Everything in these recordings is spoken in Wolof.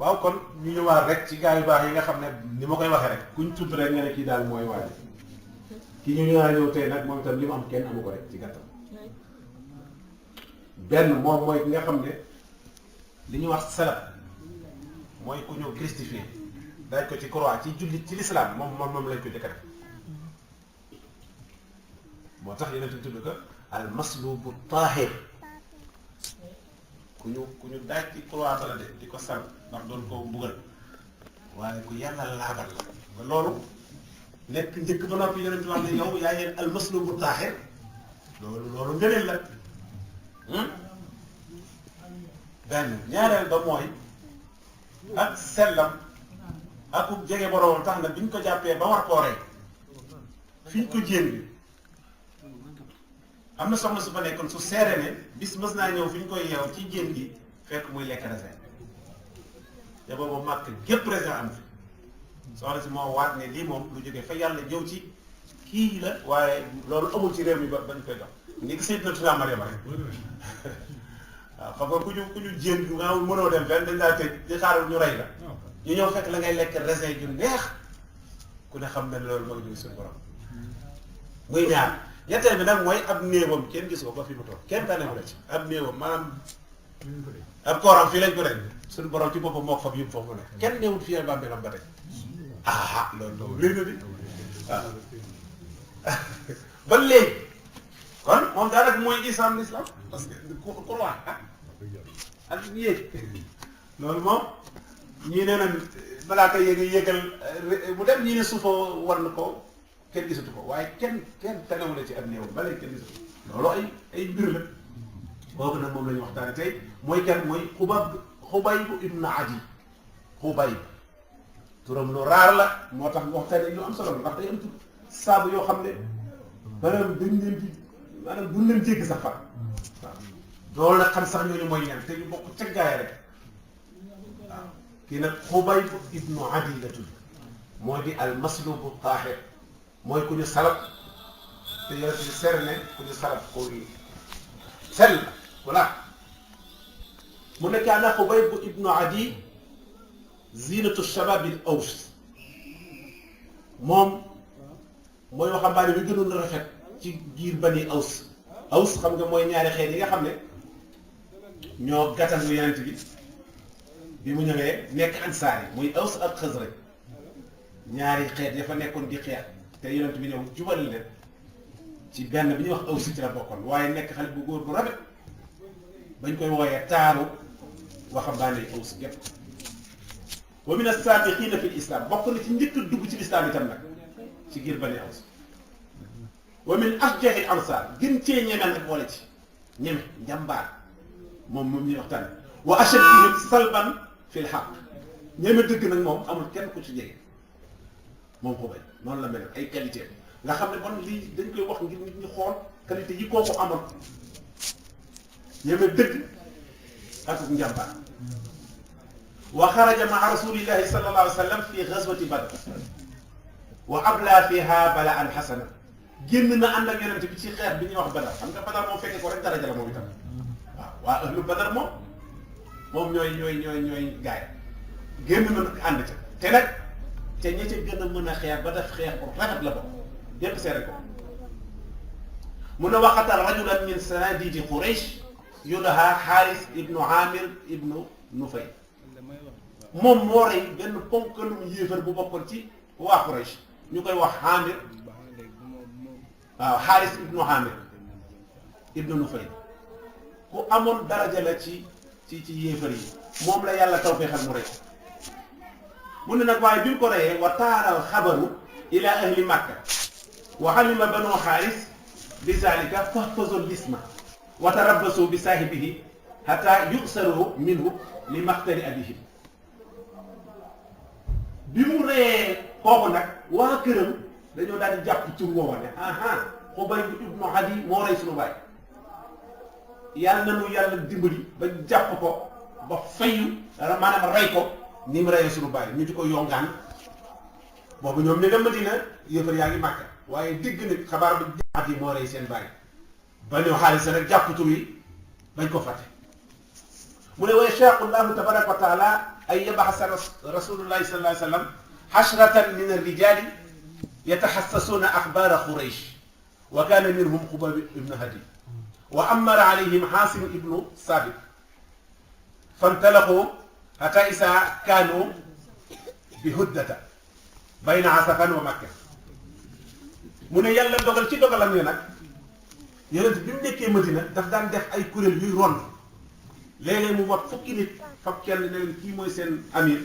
waaw kon ñu ñëwaat rek ci gaa yu baax yi nga xam ne ni ma koy waxee rek kuñ tudd rek nga ne kii daal mooy waaye ki ñu ñëwaat ñëw tey nag moom itam li mu am kenn amu ko rek ci gàttal benn moom mooy ki nga xam ne li ñuy wax salaf mooy ku ñu christifié daaj ko ci croix ci jullit ci l'islam moom lañ ko jëkk def moo tax yeneen ti tudd ko al maslubu taahir ku ñu daaj ci croix bala de di ko sal ndax doon ko mbugal waaye ku yàlla laabal la ba loolu nekk njëkk ba noppi yeneen ti wax ne yow yaa yeen al maslubu taahir loolu ngëneel la benn ñaareel ba mooy ak sellam ak ku jege boroomam tax na bi ñu ko jàppee ba war koo rey fi ñu ko jéem bi am na soxna su fa nekkoon su seere ne bis mës naa ñëw fi ñu koy yeew ci jéem gi fekk muy lekk raisin te boobu màkk gépp raisin am fi soxna si moo waat ne lii moom lu jógee fa yàlla ñëw ci kii la waaye loolu amul ci réew mi ba ñu koy jox ni ki Sayyidatuna Maryama rek waaw xam nga ku ñu jéem nga mënoo dem fenn dañ laa tëj di xaaral ñu rey la ñu ñëw fekk la ngay lekk raisin ju neex ku ne xam ne loolu ma ngi jóge suñu borom muy ñaar ñetteel bi nag mooy ab néewam kenn gis ko ba fi mu toog kenn tanewu la ci ab néewam maanaam ab kooram fii lañ ko rek suñu borom ci boppam moo ko fab yëpp foofu ne kenn néewul fii bàmmeelam ba tey loolu léegi na di waaw ba léegi kon moom daanaka mooy islam l'islam parce que croix ak yéeg loolu moom ñii nee nañ malaaka yéegal mu dem ñii ne suufa war na ko kenn gisatu ko waaye kenn tanewu la ci ab néew ba léegi kenn gisatu ko loolu ay mbir la boobu nag moom la ñu waxtaane tey mooy kenn mooy Xubayb ibn Adi Xubayb turam lu raar la moo tax nga waxtaane lu am solo ndax day am tur saabu yoo xam ne maanaam dañ leen di maanaam duñ leen jéggi sax far waaw loolu nag xam sax ñooñu mooy ñan te ñu bokk ca gaay rek waaw kii nag Xubayb ibnu Adi la tudd moo di al maslubu taahir mooy ku ñu salab te yore ci ser ne ku ñu salab ko sell voilà mu nekk ana Xubayb ibnu Adi zinatu shabab al aws moom mooy waxambaane bi gënoon a rafet ci giir bani aws xam nga mooy ñaari xeet yi nga xam ne ñoo gàttandu yonent bi mu ñëwee nekk ansaar yi muy aws ak xasraj ñaari xeet ya fa nekkoon di xeex te yonent bi ñëw jubal leen ci benn bi ñuy wax aws ci la bokkoon waaye nekk xale bu góor bu rafet bañ koy wooyee taaru waxambaane aws gépp wa min as-saabiqiina fi l-islaam bokk na ci njëkk a dugg ci lislaam itam nag ci giir bani aws wa min ashjahi ansaar gën cee ñemel nag boole ci ñeme njàmbaar moom ñuy waxtaan wa ashaddihim salban fil haqq ñeme dëgg nag moom amul kenn ku ci jege moom Xubayb noonu la mel ay qualité nga xam ne kon lii dañ koy wax ngir nit ñi xool qualité yi kooku amoon ñeme dëgg ak njàmbaar wa xaraja maa rasulillahi sallallahu alayhi wa sallam fi ghazwati badr wa abla fiha balaan xasana génn na ànd ak yonent bi ci xeex bi ñuy wax badar xam nga badar moom fekkee ko rek daraja la moom itam waaw waa ahlu badar moom ñooy gaay génn na nag ànd ca te nag te ña ca gën a mën a xeex ba def xeex bu rafet la bokk yépp seere ko mun a waxatal rajulan min sanadidi Quraysh yudaha Xaaris ibnu Amir ibnu Nufay moom moo rey benn ponkalum yéefar bu bokkoon ci waa Quraysh ñu koy wax Amir waaw Xaaris ibnu Amir ibnu Nufay ku amoon daraja la ci yéefar yi moom la yàlla tawfeexal mu rey mu ne nag waaye bi ñu ko reyee wa taaral xabaru ila ahli Makka wa alima banu Xaaris bi zalika fahfazu lisma wa tarabbasu bi saahibihi hatta yusaru minhu li maqtali abihim bi mu reyee kooku nag waa këram dañoo daal di jàpp ci woowa ne Xubayb ibnu Adi moo rey suñu baay yàlla na nu yàlla dimbali ba jàpp ko ba fayu maanaam rey ko ni mu reyee suñu baay ñu di ko yongaan boobu ñoom ne nga Madina yëfar yaa ngi Màkka waaye digg nag xabaar bi Adi moo rey seen baay ba ñëw Xaaris rek jàpp tur yi bañ ko fàtte mu ne wa yashaa'u llaahu tabaaraka wa taala ay yab'asa rasulullahi sallallahu alayhi wa sallam hashratan min ar-rijali yatahassasuna akhbara Quraysh wa kana minhum Xubab ibn Hadi wa amara alayhim Hasim ibnu Sabit fantalaqu hatta isa kaanu bi Huddata bayna Asafan wa Makka. mu ne yàlla dogal ci dogalam ne nag yonent bi mu nekkee Madina daf daan def ay kuréel yuy rond léeg-léeg mu wat fukki nit fab kenn ne leen kii mooy seen amir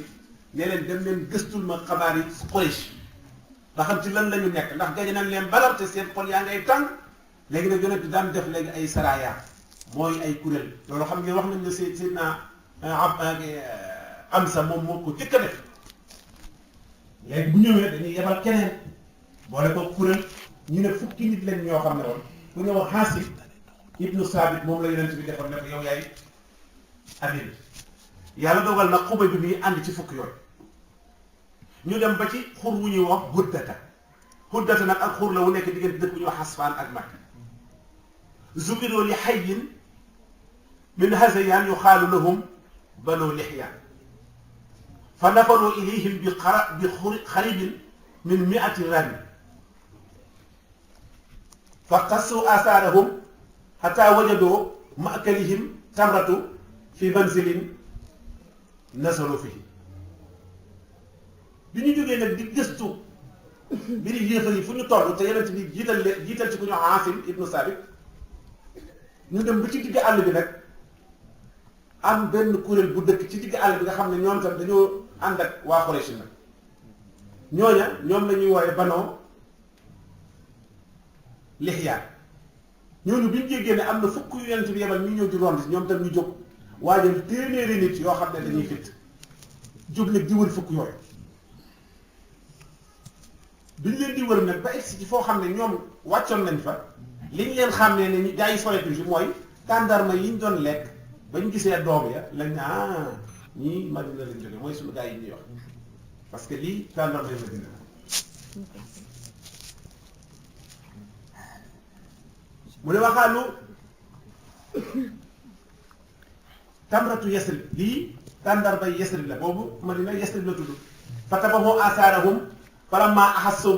ne leen dem leen gëstul ma xabaar yi Quraysh ba xam ci lan la ñu nekk ndax gañe nañ leen Badar te seen xol yaa ngay tàng. léegi nag yonent bi daan def léegi ay saraya mooy ay kuréel loolu xam ngeen wax nañ ne Seydina Amsa moom moo ko jëkk a def léegi bu ñëwee dañuy yebal keneen boole ko kuréel ñu ne fukki nit lañ ñoo xam ne woon ku ñëw Hasim ibnu Sabit moom la yonent bi defoon ne ko yow yaay amir yàlla dogal nag Xubay bi muy ànd ci fukk yooyu ñu dem ba ci xur wu ñuy wax Huddata nag ak xur la wu nekk diggante dëkk bu ñuy wax Hasfaan ak Makka zukiroo li hayyin min Hazayaan yuqaalu lahum Banu Lihyaan fa nafaroo ilayhim bi xaribin min 100 rami fa qassu asaarahum hatta wajadoo ma'kalihim tamratu fi manzilin nazalu fihi. bi ñu jógee nag di gëstu mbiri yéefar yi fu ñu toll te yonent bi jiital ci ku ñu Aasim ibnu Sabit ñu dem ba ci digg àll bi nag am benn kuréel bu dëkk ci digg àll bi nga xam ne ñoom tam dañoo ànd ak waa Quraysh nag ñooña ñoom la ñuy wooye Banu Lihyaan ñooñu bi ñu jéggee ne am na fukk yu yonent bi yebal ñu ñëw di rond ñoom tam ñu jóg waajal téeméeri nit yoo xam ne dañuy fit jóg nag di wër fukk yooyu biñ leen di wër nag ba egsi ci foo xam ne ñoom wàccoon nañ fa li ñu leen xam ne ni gaa yi soletu si mooy tàndarma yi ñu doon lekk bañ gisee doom ya lañ ne ñii Madina lañ jóge mooy suñu gaa yi ñuy wax parce que lii tàndarma yi Madina mu ne waxaalu tamratu Yasrib lii tàndarma Yasrib la boobu Madina Yasrib la tudd fa tabaxoo asaarahum falammaa ahassa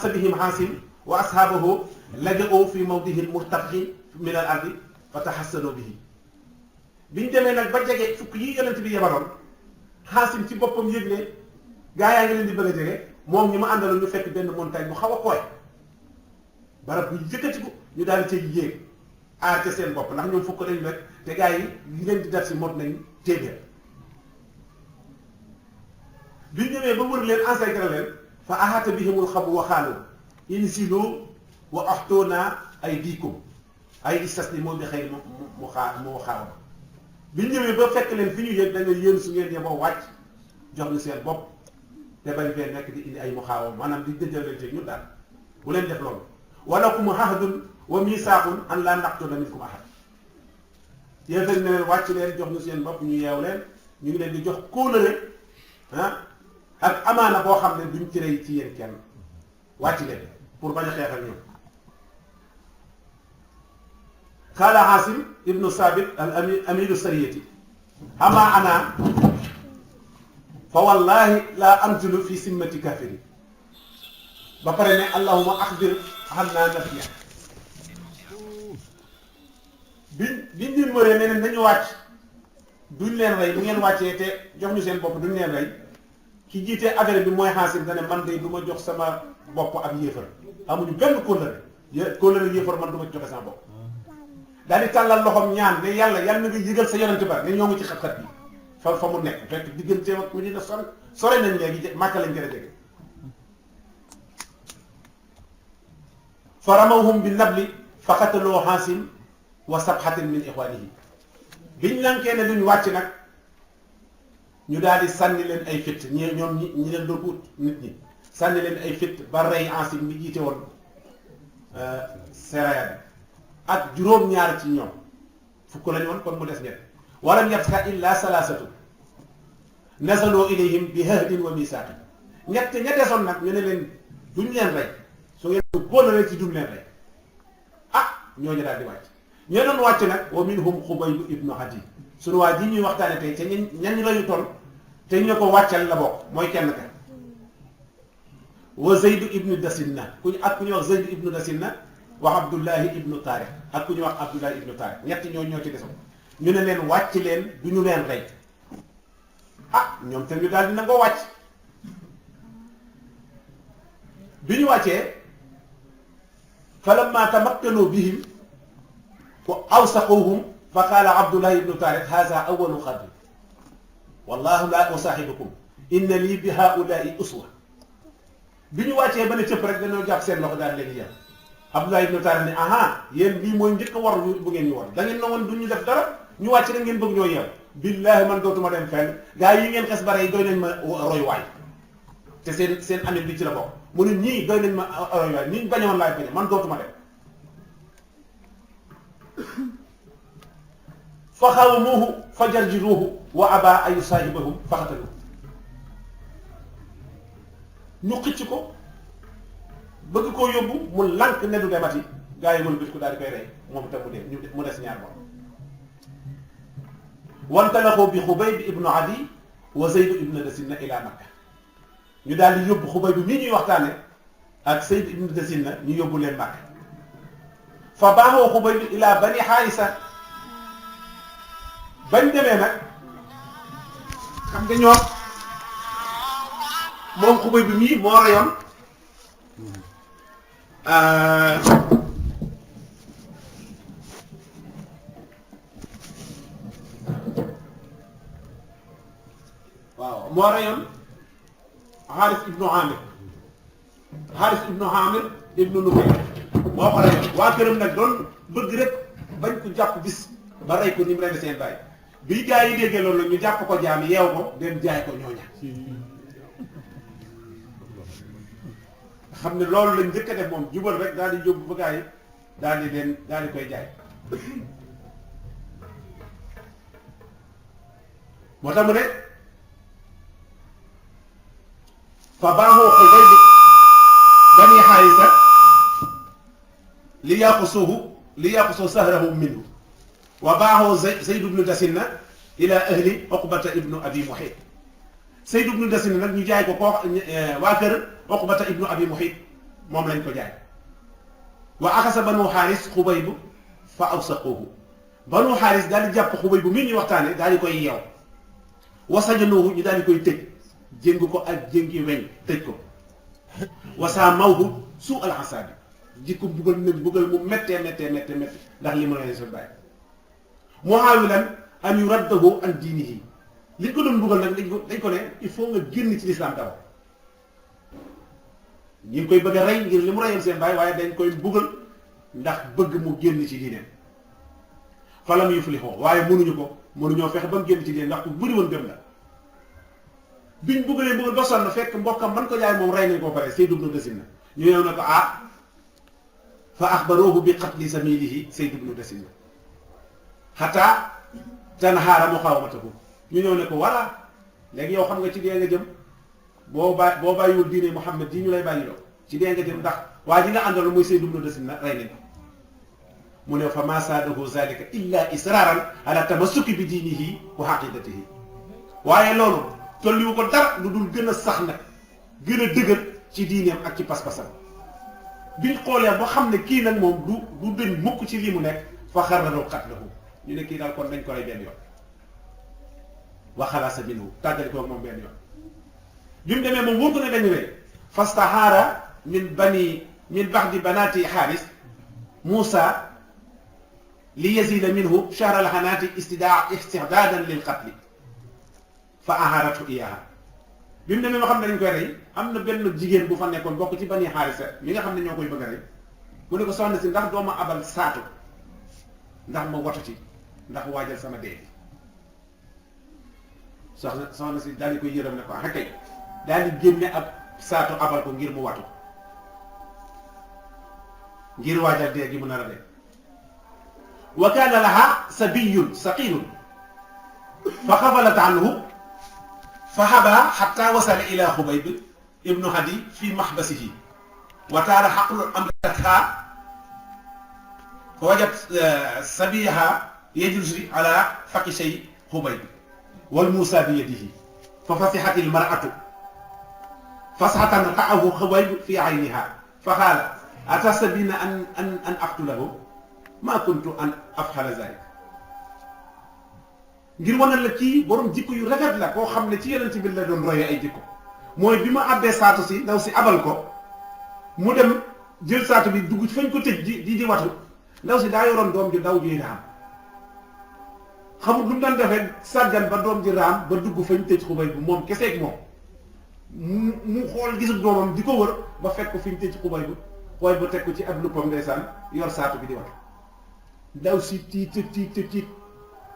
bihim Haasim wa ashaabuhu laja'u fi mawdi'in murtafi'in min al-ardi fatahassanu bihi. bi ñu demee nag ba jege fukk yi yonent bi yebaloon Haasim ci boppam yëg ne gaa yaa ngi leen di bëgg a jege moom ñi ma àndaloon ñu fekk benn montagne bu xaw a kooy barab bu yëkkatiku ñu daal di cay yéeg aar ca seen bopp ndax ñoom fukk lañu rek te gaa yi li leen di def si mot nañ téeméer. bi ñu ñëwee ba wër leen encercler leen fa ahaata bihimul xabu wa qaalu inzilu wa axtoona aydiikum ay istaslimu bi xayri mu xaawama. bi ñu ñëwee ba fekk leen fi ñu yëg dañu yéen su ngeen yeboo wàcc jox ñu seen bopp te bañ fee nekk di indi ay mu xaawam maanaam di dëjëlante ñun daal bu leen def loolu. walakum ahdun wa miisaaqun an laa naqtula minkum ahad. yéen dañ ne leen wàcc leen jox ñu seen bopp ñu yeew leen ñu ngi leen di jox kóolare ak amaana boo xam ne duñ ci rey ci yéen kenn wàcc leen pour bañ a xeex ak ñoom. qaala Haasim ibnu Sabit al amiru sariyati ama ana fa wallahi laa anzilu fi simmati kafiri ba pare ne allahuma axbir anna nafya. biñ leen wëree ne leen dañu wàcc duñ leen rey bu ngeen wàccee te jox ñu seen bopp duñ leen rey. ki jiite affaire bi mooy Haasim dane man de du ma jox sama bopp ak yéefar amuñu benn kóllëre yéefar man du ma joxe sama bopp. daal di tàllal loxoom ñaan ne yàlla na nga yëgal sa yonent ba ne ñoo ngi ci xat-xat bi fa mu nekk fekk digganteem ak Madina sore nañ léegi Màkka lañ gën a jege. fa ramawhum bi nabli fa qataloo Haasim wa sabhatin min ixwaanihi. biñ lankee ne duñ wàcc nag ñu daal di sànni leen ay fitt ñi leen doon ut nit ñi sànni leen ay fitt ba rey Haasim mi jiite woon Saraya bi ak juróom-ñaar ci ñoom fukk lañu woon kon mu des ñett walam yabqa illa salaasatu nazaloo ilayhim bi ahdin wa miisaaqin ña desoon nag ñu ne leen duñ leen rey su ngeen kóolare ci duñ leen rey ñooñu daal di wàcc ñoo doon wàcc nag wa minhum Xubayb ibnu Hadi sunu waa ji ñuy waxtaane tey te ñan lañu toll te ñu ko wàccal la bokk mooy kenn ka wa Zayd ibnu Dasinna ku ñu wax Zayd ibnu Dasinna wax Abdullahi ibnu Taariq ak ku ñu wax Abdullahi ibnu Taariq ñetti ñoo ci desoon ñu ne leen wàcc leen du ñu leen rey ñoom te ñu daal dina ko wàcc bi ñu wàccee falamma tamakkanu bihim wa awsaquhum fa qaala Abdullahi ibnu Taariq haza awalu xadri wallahu la usaahibukum inna lii bi haulaai uswa bi ñu wàccee ba ne cëpp rek dañoo jàpp seen loxo daal leen yem Abdullahi ibnu Taariq ne aha yéen lii mooy njëkk a war bu ngeen ñu war da ngeen na woon du ñu def dara ñu wàcc rek ngeen bëgg ñoo yeew billahi man dootuma dem fenn gaa yi ngeen xes bare yi doy nañ ma roy waay te seen amit bi ci la bokk mu ne ñii doy nañ ma roy waay niñ bañoon laay bañe man dootuma dem fa xawamuuhu fa jarjiruuhu wa aba ay saahibahum faxatalu ñu xëcc ko bëgg koo yóbbu mu lànk ne du demati gaa yi wëlbati ko daal di koy rey moom itam mu des ñaar moom wantalaxoo bi Xubayb ibnu Adi wa Zayd ibnu Dasinna ila Makka ñu daal di yóbbu Xubayb bi mii ñuy waxtaane ak Zayd ibnu Dasinna ñu yóbbu leen Makka fa baaxoo Xubayb ila bani Xaarisa bañ demee nag xam nga ñoom moom Xubayb bi mii moo reyoon waaw moo reyoon Xaaris ibnu Amir ibnu Nufayl moo ko reyoon waa këram nag doon bëgg rek bañ ko jàpp bis ba rey ko ni mu rey seen bàyyi bi gaa yi déggee loolu nag ñu jàpp ko jaam yeew ko dem jaay ko ñooña xam ne loolu lañ njëkk a def moom jubal rek daal di yóbbu ba gaa yi daal di koy jaay moo tax mu ne fa baaxoo Xubayb bani Xaarisa li yaqusu sahrahu minhu wa baaxoo Zayd ibnu Dasinna ila ahli Uqbata ibnu Abi Muhayt Zayd ibnu Dasinna nag ñu jaay ko waa kër Uqbata ibnu Abi Muhayt moom lañ ko jaay wa axasa banu Xaaris Xubayb fa awsaquhu banu Xaaris daal di jàpp Xubayb bu mii ñuy waxtaane daal di koy yeew wa sajanuhu ñu daal di koy tëj jéng ko ak jéngi weñ tëj ko wasaa mawhu suu al asaabi ji ko buggal mu méttee ndax li mu ne sa bàyyi muhaawilan an yuraddahu an diinihi li ko doon buggal nag dañ ko ne il faut nga génn ci lislaam d'abord ñu ngi koy bëgg a rey ngir li mu reyoon seen bàyyi waaye dañ koy buggal ndax bëgg mu génn ci diineem falam yuflihoo waaye mënuñoo fexe ba mu génn ci diineem ndax ku bëri woon gëm la biñ bëgg ba sonn fekk mbokkam man ko jaay moom rey nañ koo pare Zayd ibnu Dasinna ñu ñëw ne ko fa axbaruhu bi qatli zamilihi Zayd ibnu Dasinna xataa tanhaara muqaawamatahu ñu ñëw ne ko voilà léegi yow xam nga ci dee nga jëm boo bàyyiwul diine Muhammad di ñu lay bàyyi loo ci dee nga jëm ndax waa ji nga àndal muy Zayd ibnu Dasinna rey nañ ko mu ne fa ma saadahu zalika illa israaran ala tamassuki bi diinihi wa aqidatihi waaye loolu tolliwu ko dara lu dul gën a sax nag gën a dëgër ci diineem ak ci pas-pasam biñ xoolee ba xam ne kii nag moom du dëñ mukk ci lii mu nekk fa xarraroo qatlahu ñu ne kii daal kon dañ ko rey benn yoon wa xalaasa minhu tàggali ko moom benn yoon bi mu demee moom wóor ko ne dañu rey fastahaara min baxdi banaati xaaris Muusa li yazida minhu shahr alxanaati istidaadan lil qatli fa aharatu iyaha bi mu demee ma xam ne dañ koy rey am na benn jigéen bu fa nekkoon bokk ci bani Xaarisa mi nga xam ne ñoo koy bëgg a rey mu ne ko soxna si ndax doo ma abal saatu ndax ma watu ci ndax waajal sama dee soxna si daal di koy yërëm ne ko ah kay daal di génne ab saatu abal ko ngir mu watu ngir waajal dee gi mu nar a dee wa kaana laha sabiyun saqilun fa xabalat anhu fa xaba xatta wasala ila Xubayb ibnu Hadi fi maxbasihi wa taara xaqlu amlatha fa wajat sabiyaha yajzi ala fakishay Xubayb wal Muusaa bi yadihi fa fasihatil mar'atu fasahatan ra'ahu Xubayb fi ayniha fa qaala atastabina an aqtulahu ma kuntu an af'ala zalik ngir wanal la kii borom jikko yu rafet la koo xam ne ci Yonent bi la doon roye ay jikko mooy bi ma àbbee saatu si ndaw si abal ko mu dem jël saatu bi dugg fañ ko tëj di watu ndaw si daa yoroon doom ji daw ji raam xamul lu mu doon defee sàggan ba doom ji raam ba dugg fañ tëj Xubayb bi moom keseeg moom mu xool gisul doomam di ko wër ba fekk ko fi ñu tëj Xubayb bi waaye ba teg ko ci ab luppam ndeysaan yor saatu bi di watu ndaw si tiit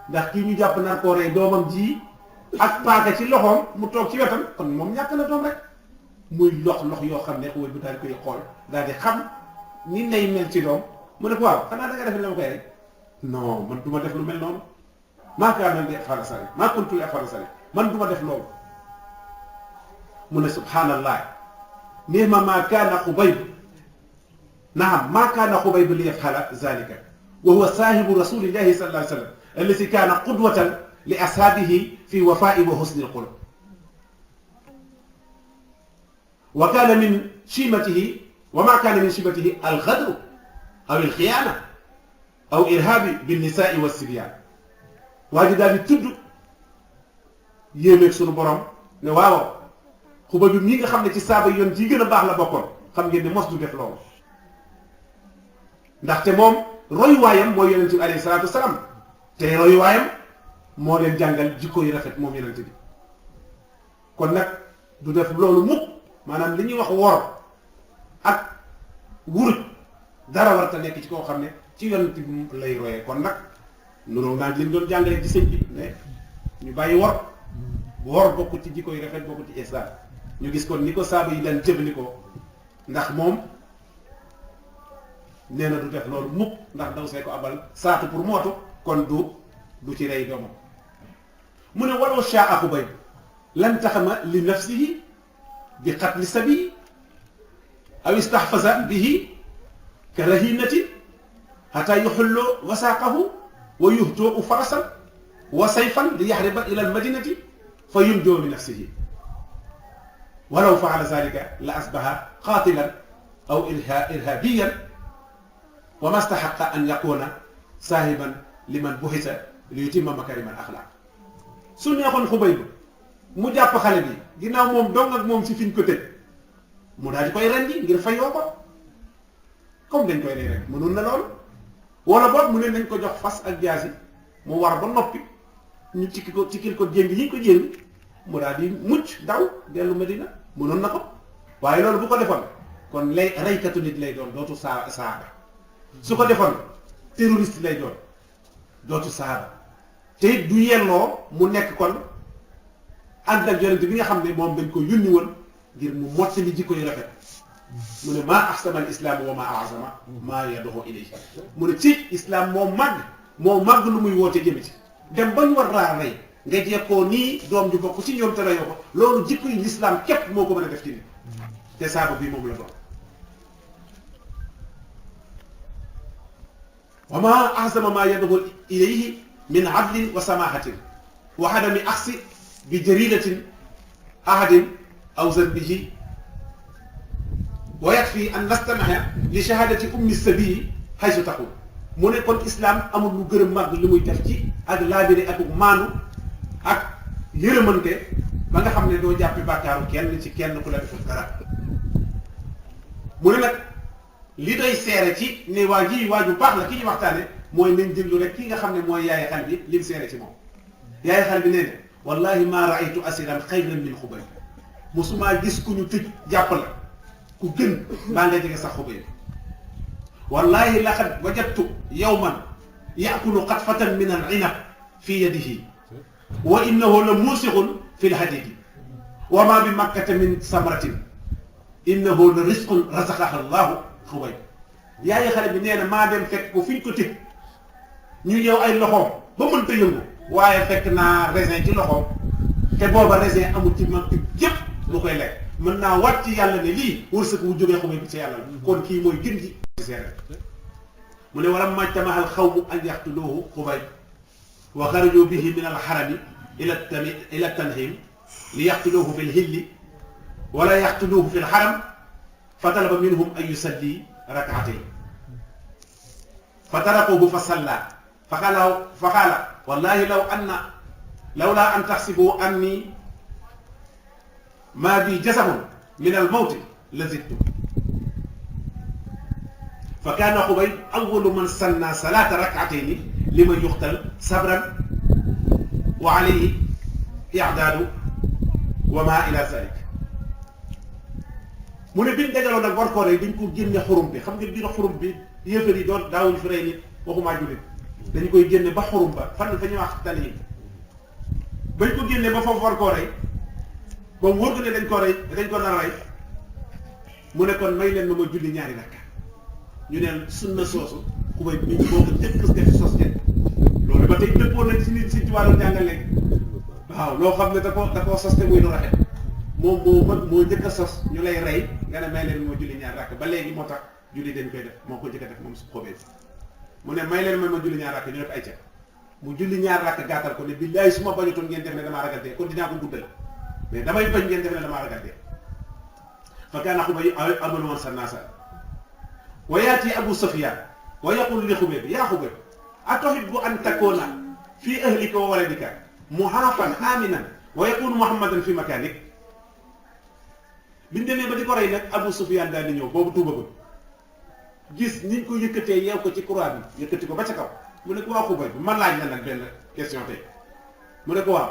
ndax kii ñu jàpp naan koo rey doomam ji ak paaka ci loxoom mu toog ci wetam kon moom ñàkk na doom rek muy lox yoo xam ne Xubayb bi daal di koy xool daal di xam ni lay mel ci doom mu ne ko waaw xanaa da nga def la ma koy rek non man du ma def lu mel noonu maa kaana li af'ala zaalika maa kuntu li af'ala zaalika man du ma def loolu mu ne subhaanallah ni'ma maa kaana Xubayb naam maa kaana Xubayb li yaf'ala zaalika wa huwa saahibu rasulillahi sallallahu alayhi wa sallam allati kaana qudwatan li ashaabihi fi wafaa'i wa husni al-xuluq wa kaana min shiimatihi wa maa kaana min shiimatihi al-ghadru aw al-xiyaana aw irhaabi bin-nisaa'i was-sibyaan waa ji daal di tudd yéemeeg sunu borom ne waaw Xubayb bi mii nga xam ne ci saaba yoon ci gën a baax la bokkoon xam ngeen ne mos du def loolu ndaxte moom royuwaayam mooy yonent bi alayhi salaatu wasalaam te royuwaayam moo leen jàngal jikko yu rafet moom yonent bi kon nag du def loolu mukk maanaam li ñuy wax wor ak wuruj dara warta nekk ci koo xam ne ci yonent bi lay royee kon nag nuroo naa leen doon jàngale ci sëñ bi ne ñu bàyyi wor bokku ci jikko yu rafet bokku ci ihsaan ñu gis kon ni ko saaba yi daan jëfandikoo ndax moom nee na du def loolu mukk ndax ndaw see ko abal saatu pour mootu kon du ci rey doomam mu ne walaw shaa Xubayb lan taxama li nafsihi bi qatli sabi aw istahfaza bihi ka rahinati hatta yuxullu wasaaqahu wa yuhtoo farasan wa sayfan li yaxriba ila almadinati fa yunjoo li nafsihi walaw faala zalika la asbaha qaatilan aw irhaabiyan wa ma staxaqa an yakuna saahiban liman buxisa li yutimma makarima al axlaaq su neexoon Xubayb mu jàpp xale bi ginnaaw moom dong ak moom si fiñ ko tëj mu daal di koy rendi ngir fayoo ko comme dañ koy rey rek mënoon na loolu wala boog mu ne nañ ko jox fas ak jaasi mu war ba noppi ñu cikkil ko jéng yi ko jéng mu daal di mucc daw dellu Medina mënoon na ko waaye loolu bu ko defoon kon lay reykatu nit lay doon dootu saaba su ko defoon terroriste lay doon dootu saaba te it du yelloo mu nekk kon ànd ak yonent bi nga xam ne moom dañ ko yónni woon ngir mu mottali jikko yu rafet mu ne maa ahsana al islaam wa maa azama maa yad'u ilayhi mu ne ci islam moo màgg lu muy woote jëme ci dem ba ñu war laa rey nga jekkoo nii doom ju bokk ci ñoom te reyoo ko loolu jikko yi l'islam képp moo ko mën a def ci nit te saaba bii moom la doon wa maa ahsana maa yad'u ilayhi min adlin wa samahatin wa adami axsi bi jaridatin ahadin aw zanbihi wa yakfi an nastami'a li shahadati ummi sabii haysu taqul mu ne kon islam amul lu gën a màgg li muy def ci ak laabire ak maanu ak yërëmante ba nga xam ne doo jàppi bàkkaaru kenn ci kenn ku la deful dara mu ne nag li doy seere ci ne waa ji waaju baax la ki ñu waxtaane mooy nañ déglu rek ki nga xam ne mooy yaaye xale bi lim seere ci moom yaaye xale bi nee ne wallahi ma raaytu asiran xayran min Xubayb musumaa gis ku ñu tëj jàpp la ku gën baa nga jege sax Xubayb wallahi laqad wajadtu yawman yaakulu qatfatan min al-inab fi yadihi wa innahu la muusixun fi l-hadidi wa ma bi makkata min samratin innahu la risqun razaqaha Allahu Xubayb yaaye xale bi nee na maa dem fekk ko fi ñu ko tëj ñu ñëw ay loxoom ba mënta yëngu waaye fekk naa raisin ci loxoom te booba raisin amul ci mag yëpp lu koy lekk mën naa wat ci yàlla ne lii wërsëg wu jógee Xubayb bi ci yàlla la kon kii mooy gën ji seere mu ne wala majtamaha al xawmu an yaxtuluhu Xubayb wa xaraju bihi min alxarami ila tanhim li yaqtuluuhu fi lhilli wala yaqtuluuhu fi lxaram fa talaba minhum an yusalli rakatayn fa tarakuhu fa salla fa qaala wallahi lawla an taxsibu anni ma bi jasabun min almawti la zidtu fa kaana Xubayb awwalu man sanna salaata rakatayni liman yuqtal sabran wa alayhi i'daadu wa ma ila zalik. mu ne biñ dajaloo nag war koo rey dañ ko génne xurum bi xam nga biir xurum bi yéefar yi doon daawuñ fi rey nit waxumaa jullit dañ koy génne ba xurum ba fan fa ñuy wax tali yi bañ ko génne ba foofu war koo rey ba wóor ko ne dañ ko nar a rey mu ne kon may leen ma julli ñaari rakka ñu neen sunna soosu Xubayb bi ñu boo ko njëkk def sos jën loolu ba tey dëppoo nañ si nit si ci wàllu jàngal léegi waaw loo xam ne da koo sos te muy lu rafet moom moo njëkk a sos ñu lay rey nga ne may leen ma julli ñaari rakk ba léegi moo tax julli dañ koy def moo ko njëkk a def moom su Xubayb mu ne may leen ma julli ñaari rakk ñu def ay ca mu julli ñaari rakk gàttal ko ne billaay su ma bañutoon ngeen def ne damaa ragal dee kon dinaa ko guddal mais damay bañ ngeen def ne damaa ragal dee fa kaana Xubayb awwalu man sanna wa yaati Abu Sufyaan wa yaqulu li Xubayb yaa Xubayb atuhibbu an takuuna fii ahlika wa waladika muhaafan aaminan wa yakunu Muhammadan fi makaanik. biñ demee ba di ko rey nag Abu Sufyaan daal di ñëw boobu tuubagul gis niñ ko yëkkatee yeew ko ci croix bi yëkkati ko ba ca kaw mu ne ko waa Xubayb man laaj na nag benn question tey mu ne ko waaw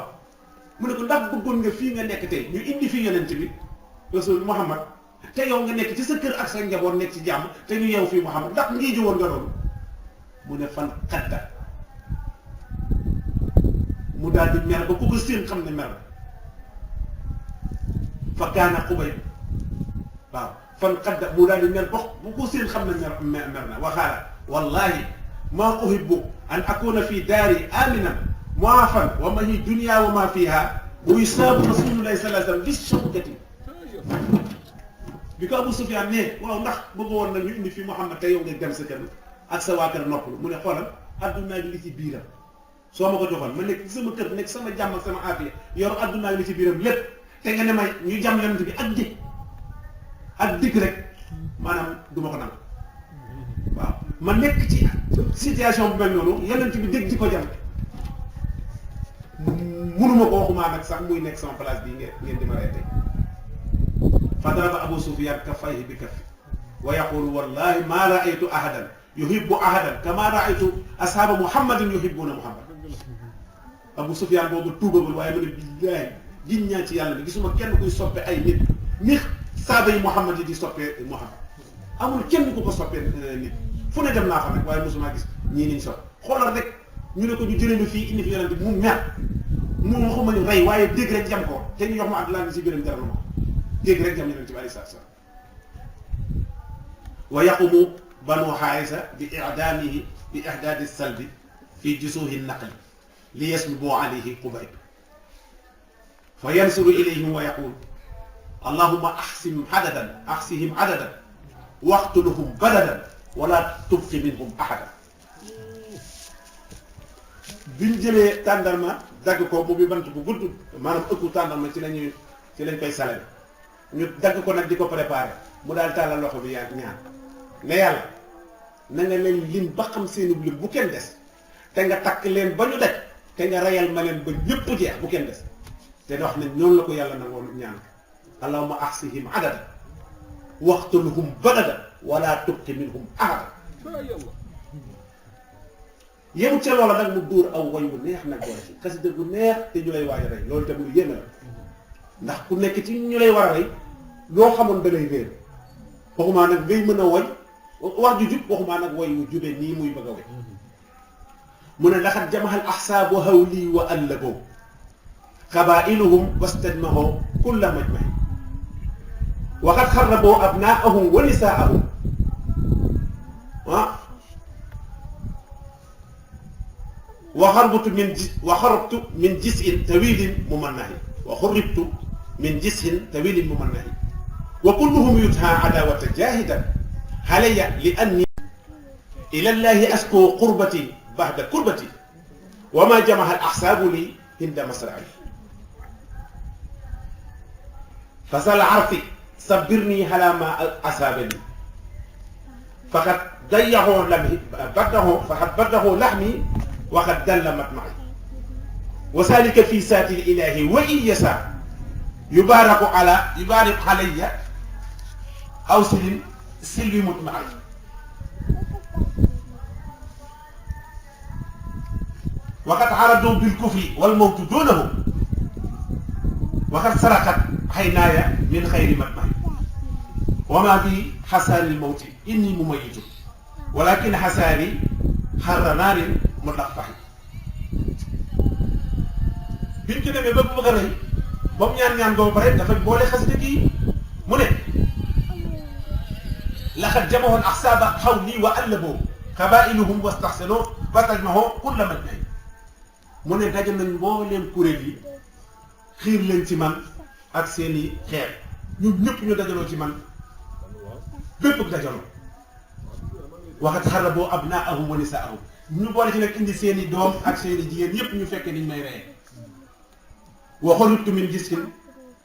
mu ne ko ndax bëggoon nga fii nga nekk tey ñu indi fii yonent bi Rasul Muhammad te yow nga nekk ci sa kër ak sa njaboot nekk ci jàmm te ñu yeew fii Muhammad ndax ngii jiwoon nga loolu mu ne fan xadda mu daal di mer ba ku ko séen xam ne mer la fa kaana Xubayb waaw fan xadda mu daal di mer ba bu ko séen xam ne mer na waxaala wallahi maa uhibbu an akuna fi daari aminan muafan wa mahi dunya wa ma fiha wa yusaabu rasulullahi sallallahu alayhi wa sallam bis shawkati bi ko Abu Sufyaan ne waaw ndax bëgg woon na ñu indi fi Muhammad te yow nga dem sa kër ak sa waa kër noppalu mu ne xoolal addunaa gi li ci biiram soo ma ko joxoon ma nekk sama kër nekk sama jàmm ak sama aafiya yor addunaa gi li ci biiram lépp te nga ne may ñu jàmm yonent bi ak dikk rek maanaam du ma ko nangu waaw ma nekk ci situation bu mel noonu yonent bi dégg di ko jàmm munuma ko waxumaa nag sax muy nekk sama place bii ngeen di ma rey tey fa daraba Abu Sufyaan kaffayhi bi kaffi wa yaqulu wallahi ma raaytu ahadan yuhibbu ahadan kama raaytu ashaaba Muhammadin yuhibbuna Muhammad. Abu Sufyaan boobu tuubagul waaye ma ne billaahi giñ ñaa ci yàlla bi gisuma kenn kuy soppe ay nit ni saaba yi Muhammad yi di soppee Muhammad amul kenn ku ko soppee nit fu ne dem naa fa nag waaye mosuma gis ñii niñ sopp xoolal rek ñu ne ko ñu jëlee fii indi fi yonent bi mu mer mu waxuma ñu rey waaye dégg rek jam ko te ñu yox ma Abdullah si gërëm jaral ma dégg rek jam yonent bi alayhi salaatu salaam wa yaqumu banu Haarisa bi i'daamihi bi ihdaadi salbi fi jusuuhi naqli li yaslubu alayhi Xubayb fa yansuru ilayhim wa yaqul allahumma ahsihim adadan waqtuluhum badadan wala tubqi minhum ahadan. biñ jëlee tàndarma dagg ko mu bi bant bu gudd maanaam ëkku tàndarma ci lañ koy salé ñu dagg ko nag di ko préparé mu daal tàllal loxo bi yaa ñaan ne yàlla na nga leen lim ba xam seeni lim bu kenn des te nga takk leen ba ñu daj te nga reyal ma leen ba ñëpp jeex bu kenn des te wax nañ noonu la ko yàlla nangoon ñaan allahumma ahsihim adada waqtulhum badada wala tubqi minhum ahada. yemut ca loola nag mu dóor aw way wu neex nag boole ci xasida gu neex te ñu lay waaj a rey loolu te muy yéeme la ndax ku nekk ci ñu lay war a rey loo xamoon da lay réer waxumaa nag ngay mën a woy wax ju jub waxumaa nag woy wu jube nii muy bëgg a woy mu ne laxat jamaxal ahsaabu hawli wa allaboo xabailuhum wastajmahoo kulla majmahi waxat xarraboo abnaahum wa nisaahum وخربت من جزء طويل ممنه وخربت من جزء طويل ممنه وكلهم يتهى عداوة جاهدا علي لأني إلى الله أسكو قربتي بعد قربتي wa ma jamaha al ahsaabu li inda masra'i fasal arfi sabirni ala ma asaabani faqad dayyahu lamhi baddahu lahmi wa qad dalla matma'i wa salika fi saati ilahi wa in yasa yubaraku alayya aw silwi mutma'i wa qad aradu bil kufri wal mawtu dunahu wa qad saraqat haynaaya min xayri matma'i wa ma bi xasaari lmawti inni mumayyitu walakin xasaari xarra naarin mudaffahi biñ ko demee ba bu bëgg a rëy ba mu ñaan ba pare dafa boole xasida gi mu ne laqad jamahu al ahsaaba xawli wa allaboo qabailuhum wastaxsanoo wastajmahoo kulla majma'i mu ne daje nañ mbooleem kuréel yi xiir leen ci man ak seeni xeer ñun ñëpp ñu dajaloo ci man bépp dajaloo waxat xaraboo abnaahum wa nisaahum ñu boole ci nag indi seeni doom ak seeni jigéen yëpp ñu fekkee niñ may reyee waxoonut min giskin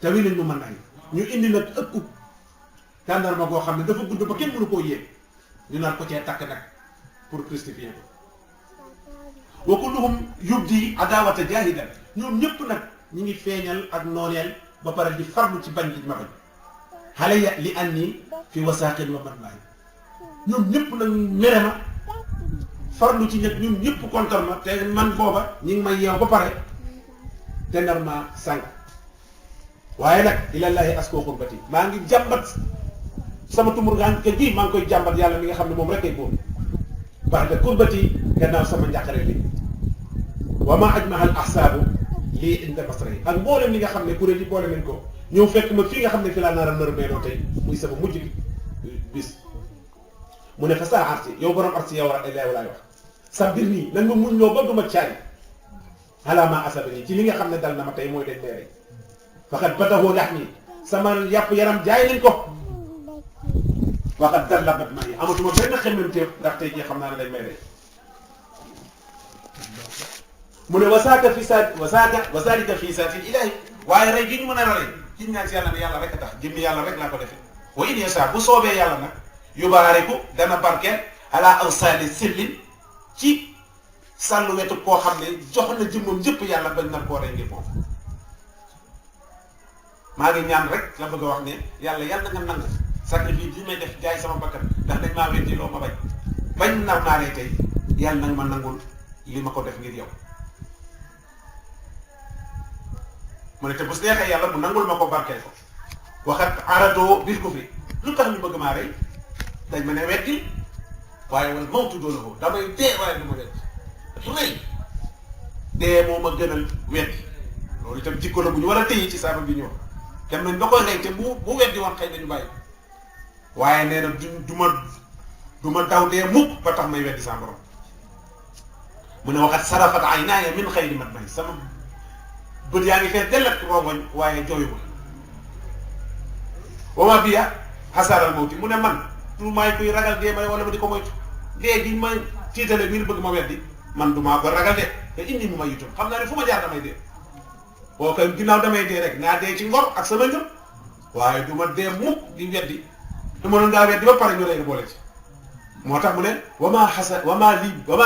te wi lañ mu mën nañ ñu indi nag ëpp tàndarma goo xam ne dafa gudd ba kenn mënu koo yéeg ñu naan ko cee takk nag pour christifier ko wa kulluhum yubdi adawata jahidan ñoom ñëpp nag ñi ngi feeñal ak nooneel ba pare di farlu ci bañ gi ma bañ xale ya li anni fi wasaaqin wa matma'i ñoom ñëpp nag mere ma farlu ci ñëpp ñoom ñëpp kontar ma te man booba ñi ngi may yeew ba pare te nar ma sànq waaye nag ilallahi asko xurbati maa ngi jàmbat sama tumurgaan kër gi maa ngi koy jàmbat yàlla mi nga xam ne moom rek kay boobu baax de kurbati gannaaw sama njàqare li wa ma ajmaha al ahsaabu lii inda masrayi ak mboolem li nga xam ne kuréel yi boole nañ ko ñëw fekk ma fii nga xam ne fi laa nar a nërmeeloo tey muy sama mujj bis mu ne fa saa arsi yow borom arsi yow laay wax sa mbir nii nan ma muñ loo ba duma caay alaama asabani ci li nga xam ne dal na ma tey mooy dañ may rey faqat badahu lahmi sama yàpp yaram jaay nañ ko waqat dalla matma'i amatuma benn xemmemteef ndax tey jii xam naa ne dañ may rey mu ne wasaaka fi saat wasalika fi saatil ilahi waaye rey gi ñu mën a rey ci ñaan si yàlla ne yàlla rek a tax jëmmi yàlla rek laa ko defee wa in yasha bu soobee yàlla nag yubaariku dana barkeel ala awsaali sillin ci sàllu wetu koo xam ne jox na jëmmam njëpp yàlla bañ nar koo rey ngir moom maa ngi ñaan rek la bëgg a wax ne yàlla nga nangu sacrifice bi may def jaay sama bakkan ndax dañ maa weddi loo ma bañ nar naa rey tey yàlla nag ma nangul li ma ko def ngir yow mu ne te bu neexee yàlla mu nangul ma ko barkeel ko waxat aradoo bil kufri lu tax ñu bëgg maa rey dañ ma ne weddi waaye wal mawtu doona ko damay dee waaye du ma weddi su rëy dee moo ma gënal weddi loolu itam jikko la bu ñu war a téye ci saaba bi ñëw dem nañ ba koy rey te bu weddi woon xëy nañu bàyyi waaye nee na du ma daw dee mukk ba tax may weddi sa borom mu ne waxat sarafat aynaaya min xayri matma'i sama bët yaa ngi fees dellat rongoñ waaye jooyu ma wama biya xasaaral mawti mu ne man du maay kuy ragal dee may wala ma di ko moytu dee gi ma tiitale ngir bëgg ma weddi man du maa ko ragal de te indi mu may itam xam naa ne fu ma jaar damay dee boo koy ginnaaw damay dee rek naa dee ci ngor ak sama ngëm waaye du ma dee mukk di weddi du ma doon ngaa weddi ba pare ñu lay boole ci moo tax mu ne wama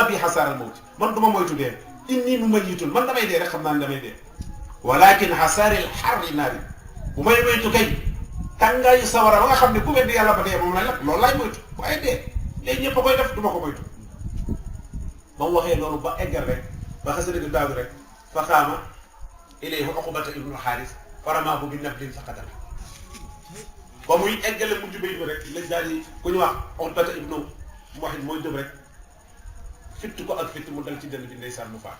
bii xasaaral mawti man du ma moytu dee indi mu may itam man damay dee rek xam naa ne damay dee walakin xasaaril xarri naari bu may moytu kay tàngaayu sawara ba nga xam ne ku weddi yàlla ba dee moom lañ lakk loolu laay moytu waaye dee ñëpp a koy def du ma ko moytu ba mu waxee loolu ba eggal rek ba xasida gi daagu rek fa qaama ilayhi uqbata ibnu xaaris faramaahu bi nablin faqatal ba muy eggale mujj bay bi rek lañ daal di ku ñu wax uqbata ibnu muwahhid mooy dëb rek fitt ko ak fitt mu dal ci dënn bi ndeysaan mu faat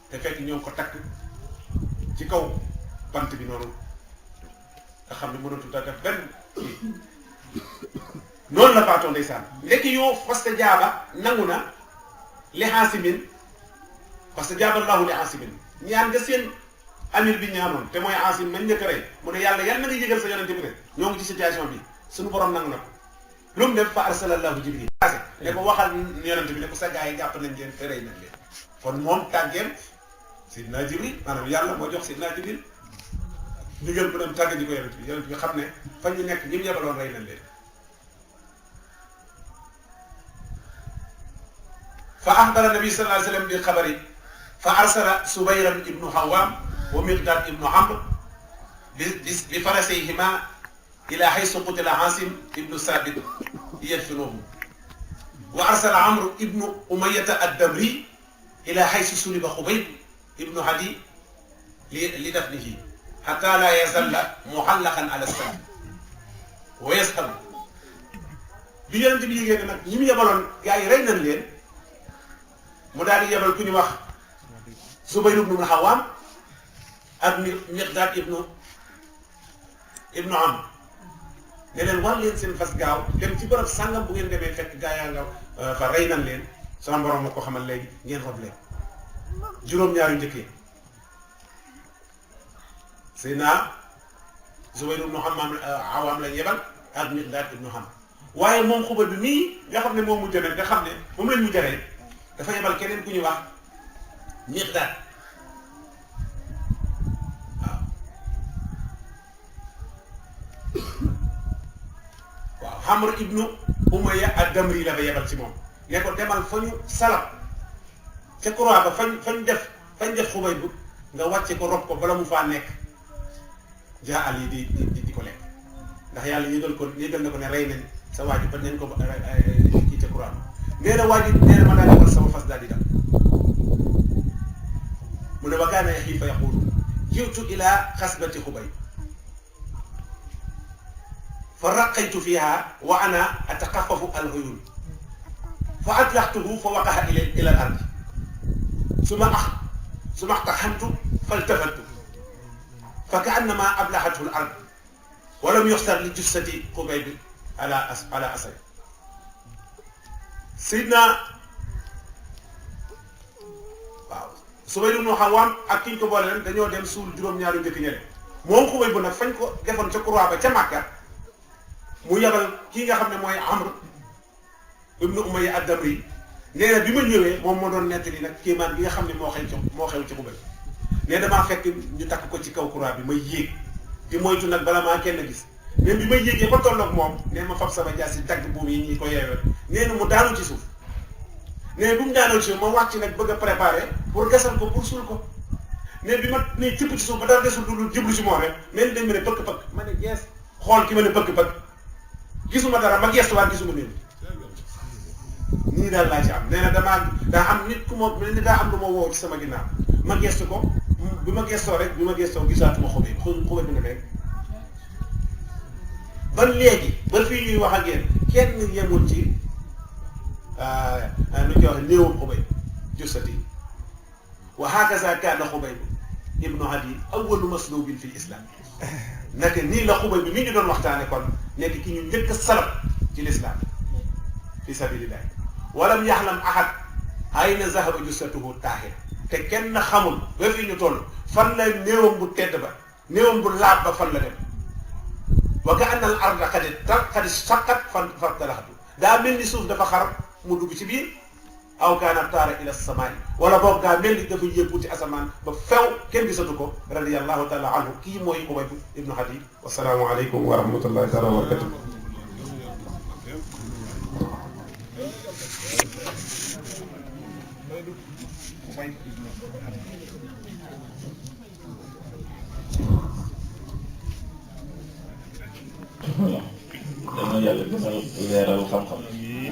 te fekk ñoo ko takk ci kaw bant bi noonu nga xam ne mënatul a def benn noonu la faatoo ndeysaan léegi yoo fasta jaaba nangu na li xaasimin parce que jaaballahu li xaasimin ñaan nga seen amir bi ñaanoon te mooy xaasim man njëkk a rey mu ne yàlla na nga yëgal sa yonente bi rek ñoo ngi ci situation bi suñu borom nangu na ko lu mu def fa arsalallahu jibril ne ko waxal yonente bi ne ko sa gars yi jàpp nañ leen te rey nañ leen kon moom tàggeem Seydina Jibril maanaam yàlla moo jox Seydina Jibril ndigal bu dem tàgge ji ko yonent bi xam ne fa ñu nekk ñi mu yebaloon rey nañ leen. fa axbara nabi sallallahu alayhi wa sallam bil xabari fa arsala Subayran ibnu Hawaam wa Miqdaad ibnu Amr bi farasayhima ila haysu qutila Aasim ibnu Saabit yadfinuhu wa arsala Amr ibnu Umayyata ad-Damri ila haysu suliba Xubayb ibnu Hadi li dafnihi hatta la yazalla muhallaqan ala sabi wa yazhabu bi yonent bi yégée ne nag ñi mu yebaloon gars yi rey nañ leen mu daal di yebal ku ñu wax Zubayr ibnu Hawaam ak Miqdaad ibnu Amr ne leen war leen seen fas gaaw dem ci bërëb sàngam bu ngeen demee fekk gaa yaa nga fa rey nañ leen sama borom moo ko xamal léegi ngeen rob leen juróom-ñaari njëkkee Seydina Zubayr ibnu Hawaam lañ yebal ak Miqdaad ibnu Amr waaye moom Xubayb bi mii nga xam ne moom mujj na nga xam ne moom lañ mujj rey dafa yebal keneen ku ñuy wax Miqdaad waaw Amr ibnu Umayya ad-Damri la ba yebal ci moom ne ko demal fa ñu salab ca croix ba fañ def Xubayb nga wàcce ko rob ko bala mu faa nekk jaa al yi di ko lekk ndax yàlla yëgal na ko ne rey nañ sa waaju ba neen ko kii ca croix ba nee na waaju nee na ma daal di war sama fas daal di dal mu ne wa kaana yaxii fa yaqulu ji'tu ila xasbati Xubayb fa raqaytu fiha wa ana ataqaffafu al-uyun fa atlaxtuhu fa waqa'a ila al-ard summa اقتحمت فالتفت فكأنما أبلحته الأرض ولم يخسر لجثة خبيب على أسد سيدنا waaw Subayr ibnu Hawaam ak ki ñu ko boole leen dañoo dem suul juróom-ñaari njëkk ñële moom Xubayb bu nag fañ ko defoon ca croix ba ca Màkka mu yabal kii nga xam ne mooy Amr ibnu Umayya ad-Damri nee na bi ma ñëwee moom moo doon nettali nag kéemaan bi nga xam ne moo xew ci Xubayb ne damaa fekk ñu takk ko ci kaw croix bi may yéeg di moytu nag bala maa kenn gis mais bi may yéegee ba tolloog moom nee ma fab sama jaasi dagg buum yi ñi ko yeewee nee na mu daanu ci suuf nee bi mu daanoo ci suuf ma wàcc nag bëgg a préparer pour gasal ko pour suul ko nee bi ma nii tibb ci suuf ba dara desul lu jublu ci moom rek nee dañ ma ne pëkk-pëkk ma ne gees xool ki ma ne pëkk-pëkk gisuma dara ma gestuwaat gisuma néew nii daal laa ci am nee na daa am nit ku ma ni daa am lu ma woo ci sama ginnaaw ma gestu ko bi ma gestoo gisaatuma Xubayb bi ne rek ba léegi ba fii ñuy wax ak yéen kenn yemul ci nu ñu wax néewam Xubayb jussati wa hakaza kaana Xubayb ibnu Adi awwalu maslubin fi islam naka nii la Xubayb bi mi ñu doon waxtaane kon nekk ki ñu njëkk a salab ci l'islam fi sabilillah walam yaxlam ahad ayna zahaba jussatuhu taahir te kenn xamul ba fi ñu toll fan la néewam bu tedd ba néewam bu laab ba fan la dem wa ka anna al arda qad shaqqat fantalaxatu daa mel ni suuf dafa xar mu dugg ci biir aw kaana taara ila samaai wala boog daa mel ni dafa yëggu ci asamaan ba few kenn gisatu ko radiyallahu taala anhu kii mooy Xubayb ibnu Adi wasalaamu aleykum wa rahmatullahi taala wa barakatuh dama yàlla gënal leeral xam-xam li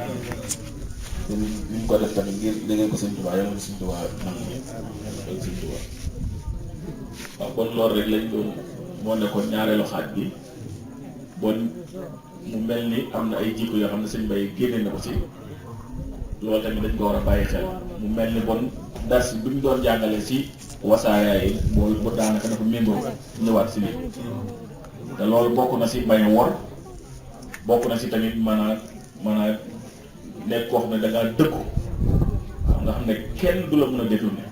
mu ko def tamit ngir liggéey ko Sëñ Tuubaa yàlla na Sëñ Tuubaa nangu loolu Sëñ Tuubaa waaw kon loolu rek lañ doon moo nekkoon ñaareelu xaaj bi bon mu mel ni am na ay jikko yoo xam ne sëñ Bay génne na ko ci loolu tamit dañ ko war a bàyyi xel mu mel ni bon dars bi ñu doon jàngale ci Wassare yi mooy bu daanaka dafa méngoo ñëwaat si lii te loolu bokk na si bañ a wor bokk na si tamit mën a nekk koo xam ne da ngaa dëggu waaw nga xam ne kenn du la mën a détourné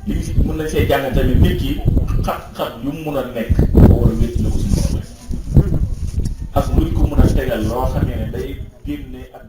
li ngi si mën nañ see jàng tamit nit ki xat-xat yu mu mun a nekk ko war a wétti la ko suñu borom ak luñ ko mën a tegal loo xamee ne day génne ak